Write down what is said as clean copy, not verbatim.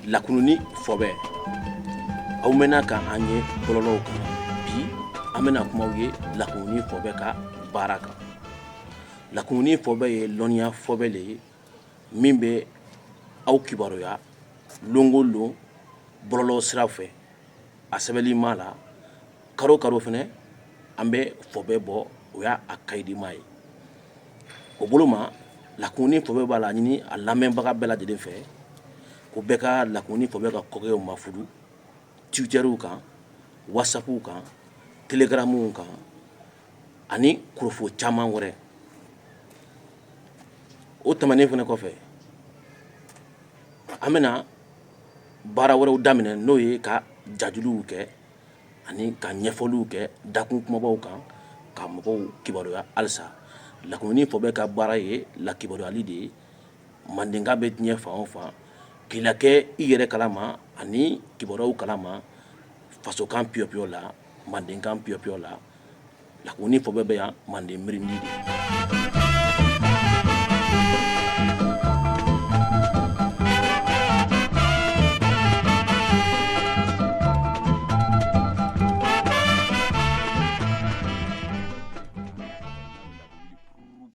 Lakununi fɔbɛ, aw mɛnna ka an ye bɔlɔlɔw kan. Bi an bɛna kuma aw ye Lakununi fɔbɛ ka baara kan. Lakununi fɔbɛ ye lɔnniya fɔbɛ le ye min bɛ aw kibaruya lon o lon bɔlɔlɔ sira fɛ, a sɛbɛnlima la. Karo karo fɛnɛ, an bɛ fɔbɛ bɔ, o y'a a kayidima ye. O bolo ma, Lakununi fɔbɛ b'a la ɲini a lamɛnbaga bɛɛ lajɛlen fɛ ko bɛɛ ka Lakununi fɔbɛ ka kɔkɛw mafudu Twitterw kan, WhatsAppw kan, Telegramw kan ani kurofo caman wɛrɛ. O tɛmɛnen fana kɔfɛ, an bɛna baara wɛrɛw daminɛ, n'o ye ka jajuliw kɛ ani ka ɲɛfɔliw kɛ dakun kumabaw kan ka mɔgɔw kibaruya halisa. Lakununi fɔbɛ ka baara ye lakibaruyali de ye. Mandenka bɛ diɲɛ fan o fan, k'i lakɛ i yɛrɛ kalama ani kibaruyaw kalama, fasokan piyɔpiyɔ la, mandenkan piyɔpiyɔ la. Lakununi fɔbɛ bɛ yan manden mirindi de.